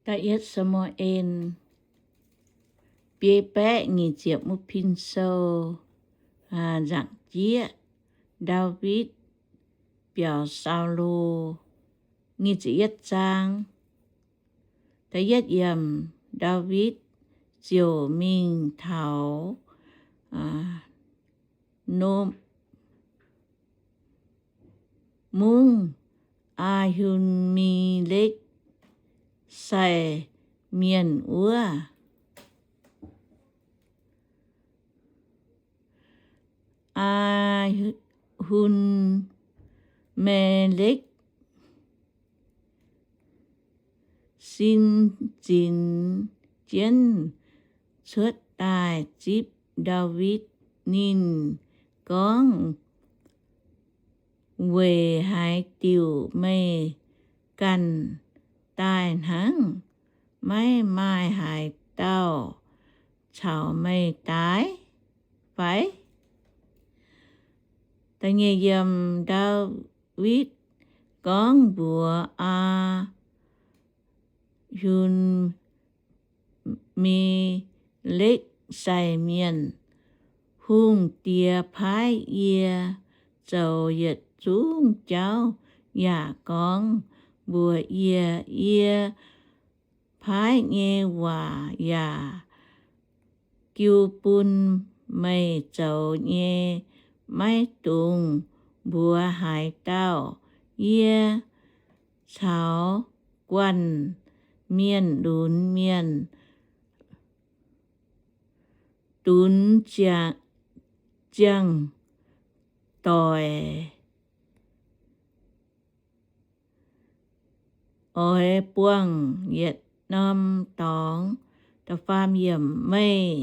Da'yietv Saa^mu^en biei baeqv nyic ziepc mbuo pin sou, nzaangc jieqv, Ndaawitv biaux Saulo. Nyic ziepc yietv zaang. Da'yietv yiemc, Ndaawitv ziouc mingh taux Nob, mungv Aa^hi^me^lekv sai mienh wuov. Aa^hi^me^lekv sin zinx jienv cuotv daaih zipv Ndaawitv. Ninh gorngv, Weic haaix diuc meih ganh daaih hnangv? Maiv maaih haaix dauh caux meih daaih fai? Ndaawitv gorngv mbuox Aa^hi^me^lekv sai mienh, Hungh diex paaiv yie zoux yietc zungv jauv yaac gorngv mbuox yie, Yie paaiv nyei waac yaac jiu bun meih zoux nyei. Maiv dungx mbuox haaix dauh. Yie caux guanh mienh lunx mienh dunx ziangh doic oix buangh yietc norm dorngx. Meih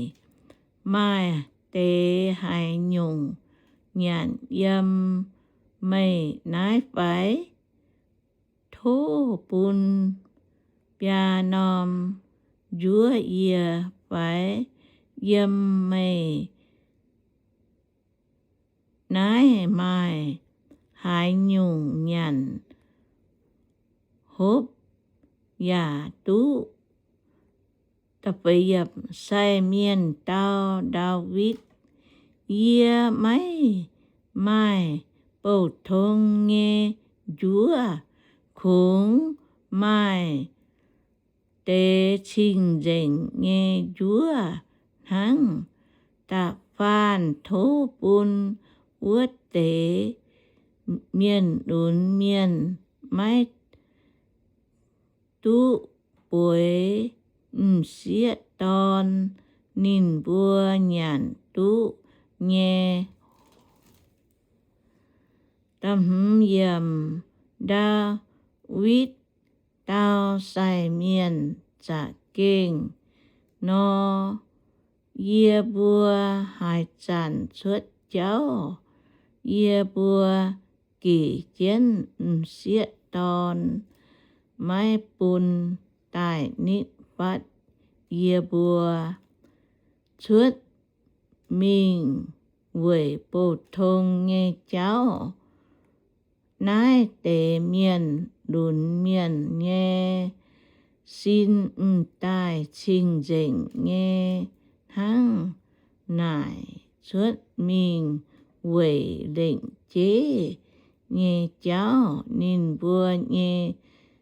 maaih deix haaix nyungc nyanc yiem meih naaiv fai? Tov bun biaa norm njuov yie fai? Yiem meih naaiv maaih haaix nyungc nyanc hopv yaac duqv. Sai mienh dau Ndaawitv, Yie maiv maaih bouh tong nyei njuov. Kungx maaih deix cing-nzengc nyei njuov hnangv. Da'faanh tov bun wuov deix mienh lunx mienh maiv duqv bueix m'sieqv dorn, ninh mbuo nyanc duqv nyei. Ndaawitv dau sai mienh za'gengh nor, Yie mbuo haaix zanc cuotv jauv, yie mbuo gec jienv m'sieqv dorn, maiv bun daaih nitv fatv yie mbuo. Cuotv mingh weic bouh tong nyei jauv. Naaiv deix mienh lunx mienh nyei sin m'daaih cing-nzengc nyei hnangv naaic. Cuotv mingh weic lengc jeiv nyei jauv ninh mbuo nyei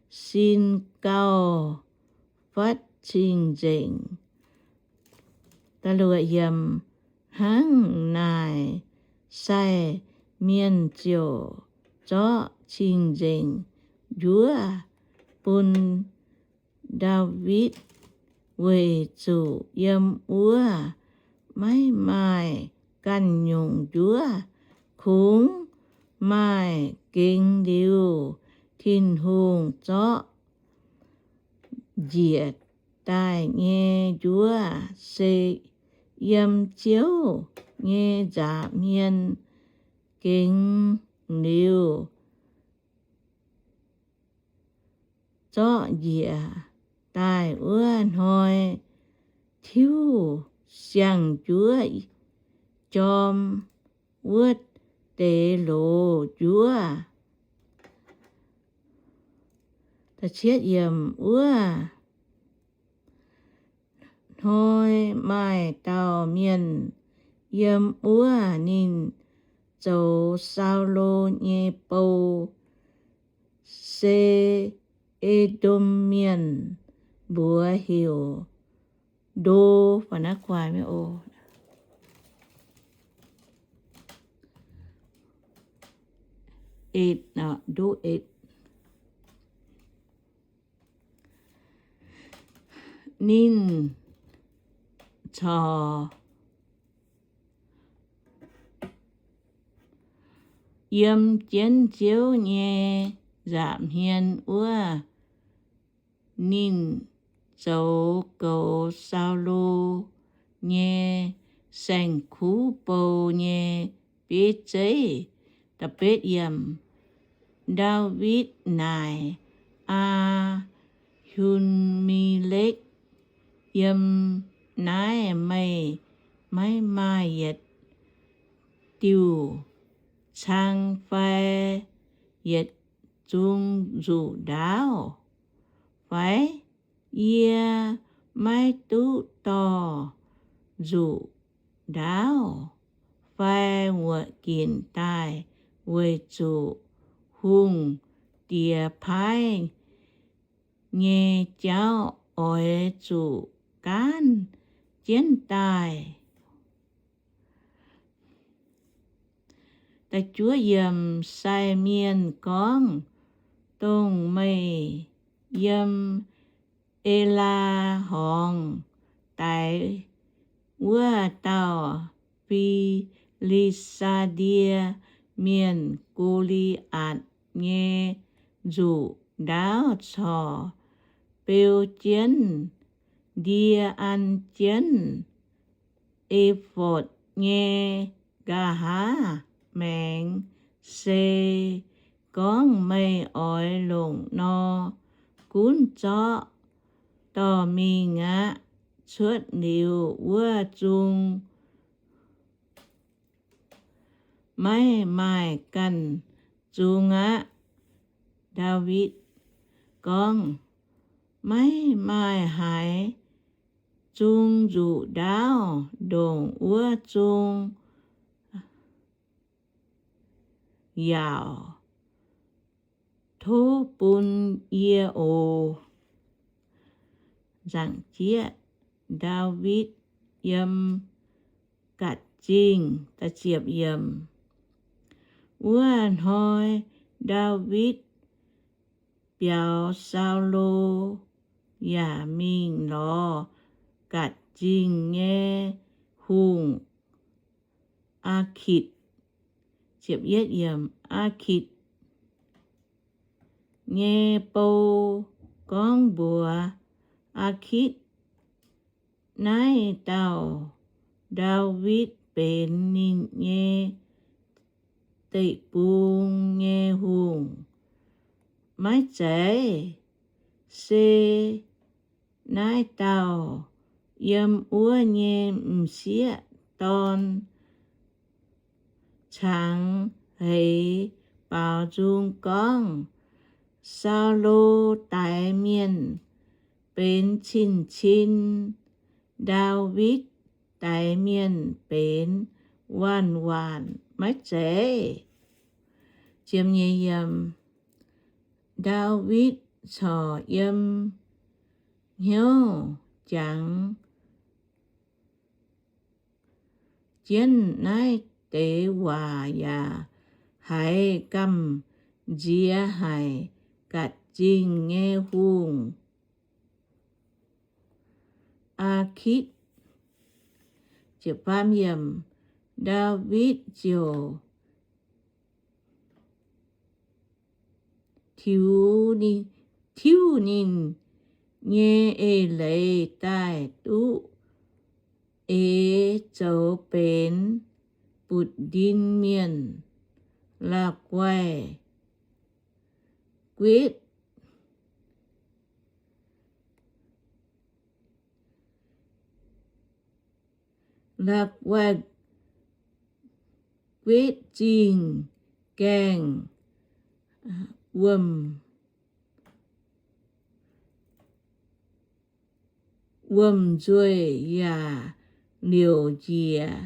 sin gauh fatv cing-nzengc. Hnangv naaic sai mienh ziouc zorqv cing-nzengc njuov bun Ndaawitv, weic zuqc yiem wuov maiv maaih ganh nyungc njuov. Kungx maaih gengx liuz Tin-Hungh zorqv njiec daaih nyei njuov, se yiem Ziouv nyei nza'hmien gengx liuz zorqv njiec daaih wuov hnoi tiuv siang-njuov jorm wuov deix loz njuov. Wuov, Hnoi maaih dauh mienh yiem wuov, ninh zoux Saulo nyei bou, se E^ndom Mienh, mbuox heuc Ndo. Ninh corc yiem jienv Ziouv nyei nza'hmien wuov. Ninh zoux goux Saulo nyei saeng-kuv bou nyei bieiv zeiv. Ndaawitv naaic Aa^hi^me^lekv, Yiem naaiv meih maiv maaih yietc diuh cang fai yietc zung nzuqc ndaauv fai? Yie maiv duqv dorh nzuqc ndaauv fai wuoqc ginc daaih weic zuqc hungh diex paaiv nyei jauv oix zuqc gaanv jienv daaih. Sai mienh gorngv, Dongh meih yiem E^laa Horngz daix wuov dauh Fi^li^saa^die Mienh, Go^li^atc, nyei nzuqc ndaauv corc beu jienv ndie an jienv e^fotv nyei nqa'haav maengx. Se gorngv meih oix longc nor, gunv zorqv dorh mingh aqv. Cuotv liuz wuov zung maiv maaih ganh zung aqv. Ndaawitv gorngv, Maiv maaih haaix zung nzuqc ndaauv ndongc wuov zung yaauc. Tov bun yie oc. Nzaangc jieqv, Ndaawitv Yiem Gatc Zingh. Wuov hnoi Ndaawitv biaux Saulo yaac mingh lorz Gatc Zingh nyei hungh, Aa^kitc. Aa^kitc nyei bou gorngv mbuox Aa^kitc, Naaiv dauh Ndaawitv benx ninh nyei deic-bung nyei hungh, maiv zeiz? Se naaiv dauh yiem wuov nyei m'sieqv dorn cangx heix baaux nzung gorngv, Saulo daix mienh benx cin-cin, Ndaawitv daix mienh benx waanc-waanc, maiv zeiz? Ndaawitv corc yiem hnyouv jangx jienv naaiv deix waac yaac haiz gamh nziex haic Gatc Zingh nyei hungh, Aa^kitc. Ndaawitv ziouc tiux, tiux ninh nyei eix leiz daaih duqv eix zoux benx butv-ndin mienh, la'guaih guetv, la'guaih guetv zingh gaengh wuom, wuom-nzueih yaac liouc njiec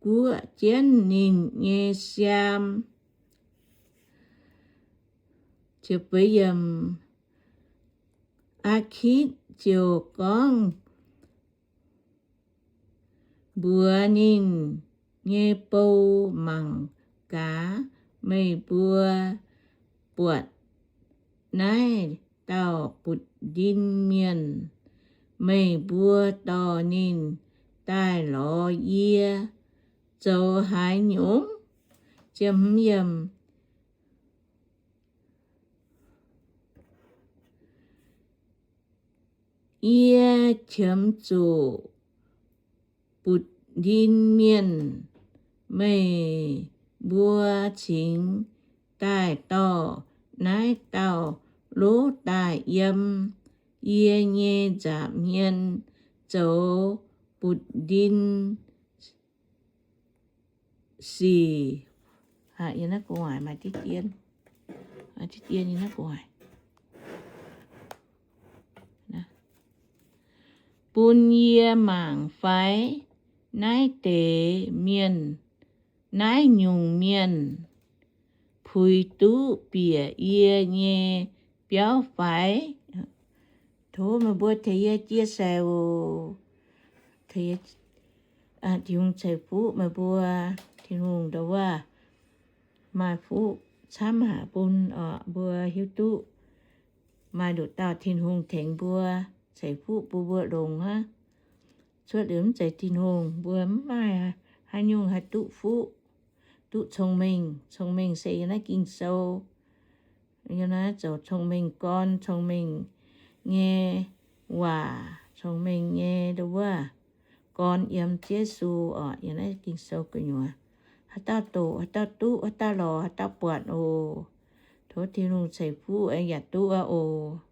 guoqv jienv ninh nyei siaam. Aa^kitv ziouc gorngv mbuox ninh nyei bou mangc gaax, meih mbuo buatc naaiv dauh butv-ndin mienh, meih mbuo dorh ninh daaih lorz yie zoux haaix nyungc? Yie qiemx zuqc butv-ndin mienh, meih mbuo cingx daaih dorh naaiv dauh lov daaih yiem yie nyei nza'hmien zoux butv-ndin sic. Bun yie mangc fai naaiv deix mienh, naaiv nyungc mienh puix duqv bieqc yie nyei biauv fai? Tov meih mbuo tengx yie chia sẻ oc. Tengx yie, Tin-Hungh ceix fuqv meih mbuo. Tin-Hungh ndau wuov maaih fuqv camv haic bun oc, mbuo hiuv duqv maaih nduqc dauh Tin-Hungh tengx mbuo, ceix fuqv bun mbuo longx aqv. Cuotv liuz mv zeiz Tin-Hungh, mbuo mv maaih haaix nyungc haih duqv fuqv, duqv cong-mengh. Cong-mengh se yiem naaiv Ging-Sou, yiem naaiv zoux cong-mengh gorn, cong-mengh nyei waac, cong-mengh nyei ndau wuov gorn yiem Yesu oc, yiem naaiv Ging-Sou gu'nyuoz. Haaix dauh doqc, haaix dauh duqv, haaix dauh lorz, haaix dauh buatc oc. Tov Tin-Hungh ceix fuqv yaac duqv aqv oc.